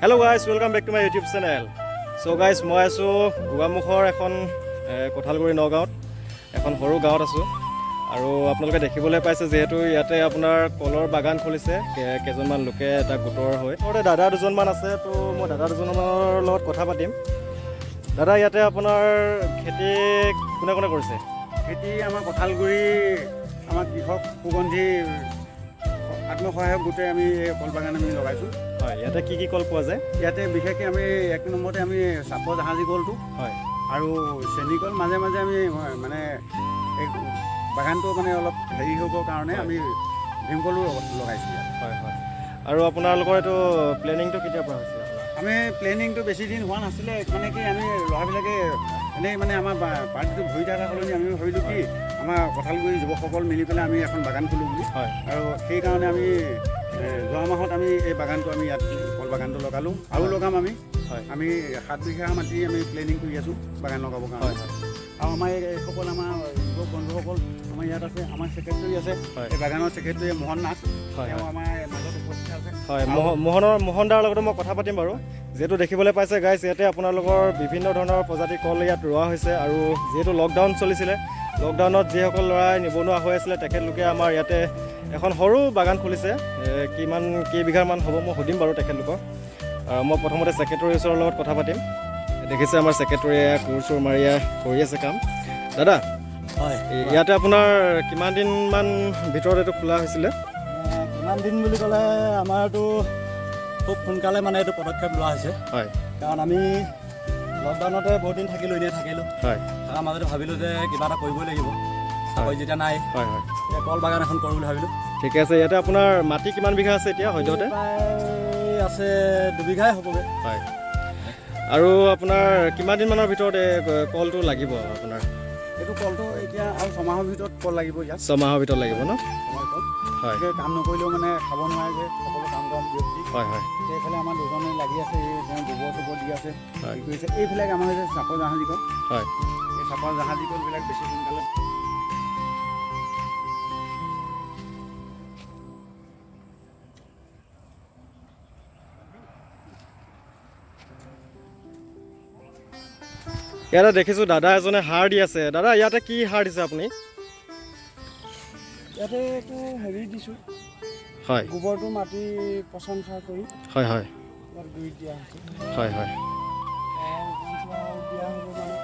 Hello guys, welcome back to my YouTube channel. So guys, মই আছোঁ গোগামুখৰ এখন কঁঠালগুৰি নগাঁৱত এখন সৰু গাঁৱত আছোঁ আৰু আপোনালোকে দেখিবলৈ পাইছে, যিহেতু ইয়াতে আপোনাৰ কলৰ বাগান খুলিছে কেইজনমান লোকে এটা গোটৰ হৈ। ওচৰতে দাদা দুজনমান আছে, তো মই দাদা দুজনমানৰ লগত কথা পাতিম। দাদা, ইয়াতে আপোনাৰ খেতি কোনে কোনে কৰিছে? খেতি আমাৰ কঁঠালগুৰি আমাৰ কৃষক সুগন্ধি আত্মসহায়ক গোটে আমি এই কল বাগান আমি লগাইছোঁ। হয়, ইয়াতে কি কি কল পোৱা যায়? ইয়াতে বিশেষকৈ আমি এক নম্বৰতে আমি চাপৰ জাহাজী কলটো আৰু চেনী কল, মাজে মাজে আমি মানে এই বাগানটো মানে অলপ হেৰি হ'বৰ কাৰণে আমি ভীমকলো লগাইছোঁ ইয়াত। হয় হয় আৰু আপোনালোকৰ এইটো প্লেনিংটো কেতিয়াৰ পৰা হৈছে আপোনাৰ? আমি প্লেনিংটো বেছি দিন হোৱা নাছিলে। মানে কি, আমি ল'ৰাবিলাকে এনেই মানে আমাৰ পাৰ্টিটো ভৰি থকাৰ সলনি আমি ভাবিলোঁ কি, আমাৰ কঁঠালগুৰি যুৱকসকল মিলি পেলাই আমি এখন বাগান খোলোঁ বুলি। আৰু সেইকাৰণে আমি যোৱা মাহত আমি এই বাগানটো আমি ইয়াত কল বাগানটো লগালোঁ আৰু লগাম আমি। আমি 7 বিঘা মাটি আমি প্লেনিং কৰি আছোঁ বাগান লগাবৰ কাৰণে। হয় হয় আৰু আমাৰ এইসকল আমাৰ যুৱক বন্ধুসকল আমাৰ ইয়াত আছে, আমাৰ ছেক্ৰেটাৰী আছে। এই বাগানৰ ছেক্ৰেটাৰী মোহন নাথ, তেওঁ আমাৰ মাজত উপস্থিত আছে। হয়, মোহন দাৰ লগতো মই কথা পাতিম বাৰু। যিহেতু দেখিবলৈ পাইছে গাইছ, ইয়াতে আপোনালোকৰ বিভিন্ন ধৰণৰ প্ৰজাতিৰ কল ইয়াত ৰোৱা হৈছে। আৰু যিহেতু লকডাউন চলিছিলে, লকডাউনত যিসকল ল'ৰাই নিবনুৱা হৈ আছিলে, তেখেতলোকে আমাৰ ইয়াতে এখন সৰু বাগান খুলিছে। কিমান কেইবিঘামান হ'ব মই সুধিম বাৰু তেখেতলোকক। আৰু মই প্ৰথমতে ছেক্ৰেটৰীৰ ওচৰৰ লগত কথা পাতিম। দেখিছে, আমাৰ ছেক্ৰেটৰীয়ে কোৰ চোৰ মাৰি কৰি আছে কাম। দাদা, হয়। ইয়াতে আপোনাৰ কিমান দিনমান ভিতৰত এইটো খোলা হৈছিলে? কিমান দিন বুলি ক'লে আমাৰতো খুব সোনকালে মানে এইটো পদক্ষেপ লোৱা হৈছে। কাৰণ আমি লকডাউনতে বহুত দিন থাকিলোঁ, এনেই থাকিলোঁ। তাৰ মাজতে ভাবিলোঁ যে কিবা এটা কৰিবই লাগিব, চাকৰি যেতিয়া নাই। হয় হয় এতিয়া কল বাগান এখন কৰোঁ বুলি ভাবিলোঁ। ঠিকে আছে। ইয়াতে আপোনাৰ মাটি কিমান বিঘা আছে এতিয়া সদ্যহতে? প্ৰায় আছে 2 বিঘাই হ'বগৈ। হয়, আৰু আপোনাৰ কিমান দিনমানৰ ভিতৰত এই কলটো লাগিব আপোনাৰ? এইটো কলটো এতিয়া আৰু 6 মাহৰ ভিতৰত কল লাগিব ইয়াত। 6 মাহৰ ভিতৰত লাগিব ন? 6 মাহৰ কল। গতিকে কাম নকৰিলেও মানে খাব নোৱাৰে যে, সকলো কাম কৰা ব্যক্তি। হয় হয় সেইফালে আমাৰ দুজনে লাগি আছে, এই তেওঁ গোবৰ চোবৰ দি আছে, কি কৰিছে। এইবিলাক আমাৰ হৈছে চাপৰ জাহাজী কল। এই চাপৰ জাহাজী কলবিলাক বেছি সোনকালে। ইয়াতে দেখিছোঁ দাদা এজনে সাৰ দি আছে। দাদা, ইয়াতে কি সাৰ দিছে আপুনি? ইয়াতে এইটো হেৰি দিছোঁ। গোবৰটো মাটি পচন সাৰ কৰি হয় হয় ইয়াত গুৰিত দিয়া হৈছে। হয় হয় আৰু দিয়া হ'ব মানে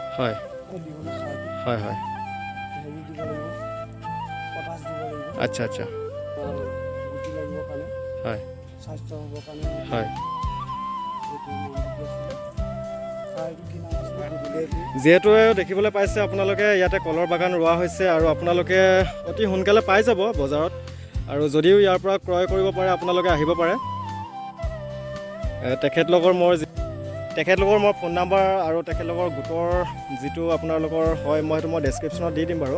এই দিবলৈ সাৰটো হয় হয় হেৰি দিব লাগিব, পটাচ দিব লাগিব। আচ্ছা আচ্ছা আৰু গুটি লাগিবৰ কাৰণে, স্বাস্থ্য হ'বৰ কাৰণে। এইটো নামটো কি আছিলে সাৰ, এইটো কি নাম আছিলে? যিহেতু দেখিবলৈ পাইছে আপোনালোকে, ইয়াতে কলৰ বাগান ৰোৱা হৈছে আৰু আপোনালোকে অতি সোনকালে পাই যাব বজাৰত। আৰু যদিও ইয়াৰ পৰা ক্ৰয় কৰিব পাৰে, আপোনালোকে আহিব পাৰে। তেখেতলোকৰ মই ফোন নাম্বাৰ আৰু তেখেতলোকৰ গোটৰ যিটো আপোনালোকৰ হয়, মই সেইটো মই ডেছক্ৰিপশ্যনত দি দিম বাৰু।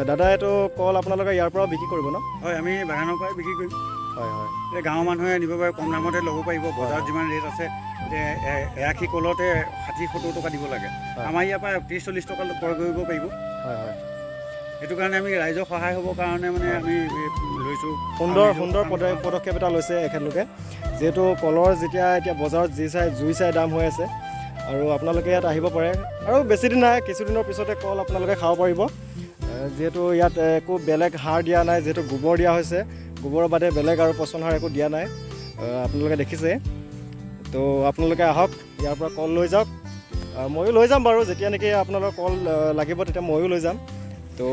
দাদা, এইটো কল আপোনালোকে ইয়াৰ পৰাও বিক্ৰী কৰিব ন? হয়, আমি বাগানৰ পৰাই বিক্ৰী কৰিম। হয় হয় এই গাঁৱৰ মানুহে নিব পাৰে, কম দামতে ল'ব পাৰিব। বজাৰত যিমান ৰেট আছে, এতিয়া এআশী কলতে 60-70 টকা দিব লাগে। আমাৰ ইয়াৰ পৰা 30-40 টকা ক্ৰয় কৰিব পাৰিব। হয় হয় সেইটো কাৰণে আমি ৰাইজৰ সহায় হ'বৰ কাৰণে মানে আমি এই লৈছোঁ। সুন্দৰ আৰু নিজেও সুন্দৰ কাম কৰা। পদক্ষেপ এটা লৈছে এখেতলোকে। যিহেতু কলৰ যেতিয়া এতিয়া বজাৰত যি চাই জুই চাই দাম হৈ আছে আৰু আপোনালোকে ইয়াত আহিব পাৰে। আৰু বেছি দিন নাই, কিছুদিনৰ পিছতে কল আপোনালোকে খাব পাৰিব। যিহেতু ইয়াত একো বেলেগ সাৰ দিয়া নাই, যিহেতু গোবৰ দিয়া হৈছে, গোবৰৰ বাদে বেলেগ আৰু পচন সাৰ একো দিয়া নাই। আপোনালোকে দেখিছে। তো আপোনালোকে আহক, ইয়াৰ পৰা কল লৈ যাওক। ময়ো লৈ যাম বাৰু, যেতিয়া নেকি আপোনালোকৰ কল লাগিব তেতিয়া ময়ো লৈ যাম। তো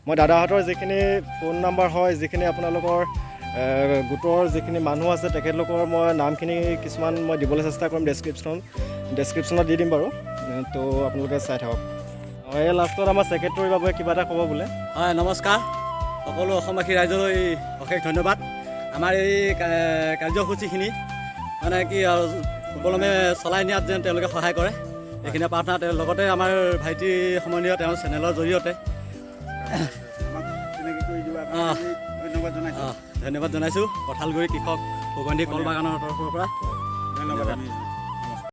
মই দাদাহঁতৰ যিখিনি ফোন নাম্বাৰ হয়, যিখিনি আপোনালোকৰ গোটৰ যিখিনি মানুহ আছে, তেখেতলোকৰ মই নামখিনি কিছুমান মই দিবলৈ চেষ্টা কৰিম, ডেছক্ৰিপশ্যনত দি দিম বাৰু। তো আপোনালোকে চাই থাকক। এই লাষ্টত আমাৰ ছেক্ৰেটৰীৰ বাবে কিবা এটা ক'ব বোলে। হয়, নমস্কাৰ। সকলো অসমবাসী ৰাইজলৈ অশেষ ধন্যবাদ। আমাৰ এই কাৰ্যসূচীখিনি মানে কি আৰু সুকলমে চলাই নিয়াত যেন তেওঁলোকে সহায় কৰে, এইখিনি প্ৰাৰ্থনা। তেওঁ লগতে আমাৰ ভাইটি সমন্বয় তেওঁৰ চেনেলৰ জৰিয়তে আমাক তেনেকৈ কৰি যোৱাৰ কাৰণে আমি ধন্যবাদ জনাইছোঁ। ধন্যবাদ জনাইছোঁ কঁঠালগুৰি কৃষক সুগন্ধি কল বাগানৰ তৰফৰ পৰা। ধন্যবাদ আমি।